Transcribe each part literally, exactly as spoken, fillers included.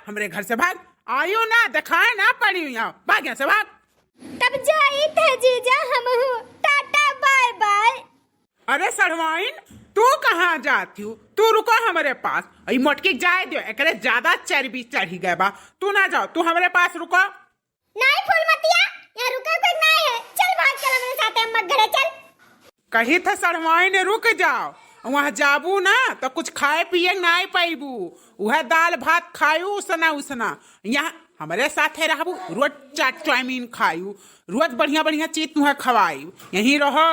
हमरे घर से भाग, आयो ना, देखाए ना पड़ी यहाँ, भाग यहाँ से, भाग। तब जाइत है जीजा हमहू, टाटा बाय बाय। अरे सढ़वाइन, तू कहाँ जात हू? तू रुको हमरे पास। ई मोटकी के जाए दियो, एकरे ज्यादा चर्बी चढ़ी गए बा। तू ना जाओ, तू हमरे पास रुको। नाहीं फूलमतिया, यहाँ रुके के नाहीं है। चल भाग, चल हमरे साथे अम्मा के घरे चल। कही था सढ़वाइन रुक जाओ, वहाँ जाबू ना तो कुछ खाए पिए के नाहीं पाइबू। उहे दाल भात खायू उसना उसना। यहाँ हमरे साथे रहबू, रोज चाट चाउमीन खायू, रोज बढ़िया बढ़िया चीज तुहे खवायू। यहीं रहो,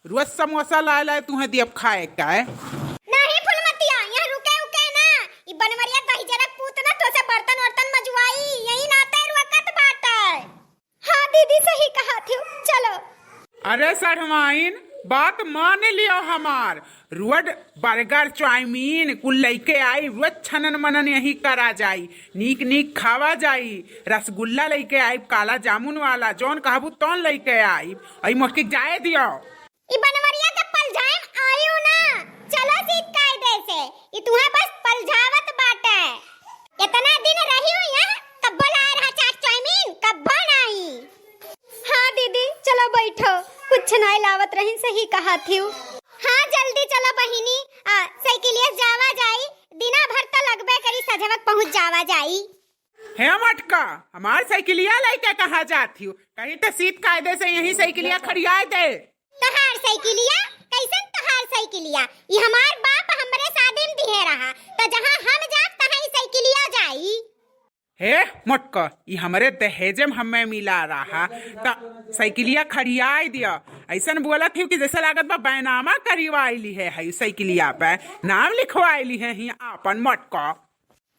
रोज समोसा लाए लाए तुहे दियब खाए का। नाहीं फुलमतिया, यहाँ रुके उके ना। ई बनवरिया दहिजरा पूत ना तोसे बर्तन वर्तन मजवाई, यही नाते रुकत बाटे। हाँ दीदी, सही कहा थी, चलो। अरे सढ़वाइन, बात मान लियो हमार। रोज बर्गर, चाउमीन कुल लइके आई, रोज छनन मनन यही करा जाई, नीक नीक खावा जाई। रसगुल्ला लइके आई, काला जामुन वाला, जौन कहबू तौन लइके आई। अई मोटकी जाए दियो। ई बनवरिया के पलझाइन आयु ना, चलो सीत कायदे से, ई तुहे बस पलझावत बाटे। इतना दिन रही हूँ यहाँ, कब्बो लाए रहा चाट चाउमीन, कब्बो नाहीं। हाँ दीदी, चलो बैठो, कुछ नाहीं लावत रही, सही कहा थी। हाँ जल्दी चलो बहिनी, आ, साइकिलिया जावा जाई, दिना भर तो लगबे करी, सझवक पहुँच जावा जाई। हे मटका, हमार साइकिलिया लइके कहाँ जात हियो? कहीं तो सीत कायदे से यही साइकिलिया खड़ियाए दे। तोहार साइकिलिया? कैसन तोहार साइकिलिया? ई हमार बाप हमरे शादी में दिहे रहा, तो जहाँ हम जाब तहाँ ई साइकिलिया जाई। हे मटका, ई हमरे दहेजे में हमें मिला रहा, तो साइकिलिया खड़ियाए दिया। ऐसन बोलत हियो कि जैसे लागत बा बैनामा करवाइली है, है साइकिलिया पे नाम लिखवाइली है ही आपन मटका।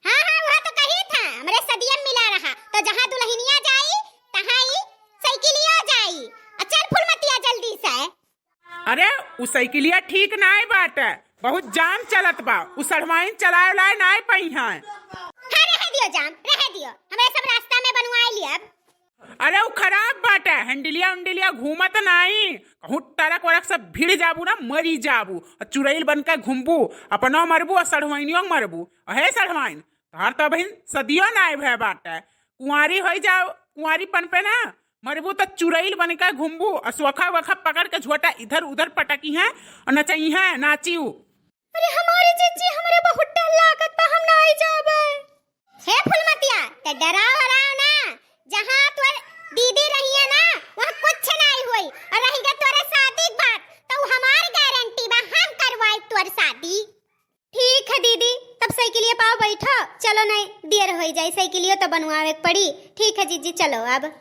हाँ, हाँ, वह तो कही था, हमरे सदिया में मिला रहा, तो जहाँ दुल्हनिया जाई, तहाँ ई साइकिलिया जाई। आ चल फुलमतिया जल्दी से। अरे, उ साइकिलिया ठीक नाय बाटे, बहुत जाम चलत बा, उ सढ़वाइन चलाए लाए नाय पई हैं। हाँ, रहे दियो जाम, रहे दियो, हमरे सब रास्ता में बनवाए लियब। अरे, उ खराब बाटे, हैंडिलिया उंडिलिया घूमत नाई, कहूँ ट्रक वरक से भिड़ जाबू ना, मरी जाबू, आ चुरैल बन के घूमबू, अपनो मरबू, आ सढ़वाइनियो मरबू। अहे सढ़वाइन, तोहार तो बहिन सदियो नाय भय बाटे, कुंवारी होई जाओ, कुंवारीपन पे ना मरबू तो चुरैल बन के घूमबू, आ सोखा वोखा पकड़ के झोटा इधर उधर पटकी हैं, और नचई हैं, नाचियो। अरे हमारे जीजी, हमरे बहुत डर लागत बा, हम नाई जाबे। हे फुलमतिया, ते डराओ हराओ ना, जहाँ तोर दीदी रहिए ना, वहाँ कुछ नाई होई। और रही गई तोरे शादी के बात, तो हमार गारंटी बा, हम करवाई तोर शादी। ठीक है दीदी, तब साइकिलिया पाओ बैठो, चलो नाई देर होई जाई, साइकिलियो तो बनवावे के पड़ी। ठीक है जीजी, चलो अब।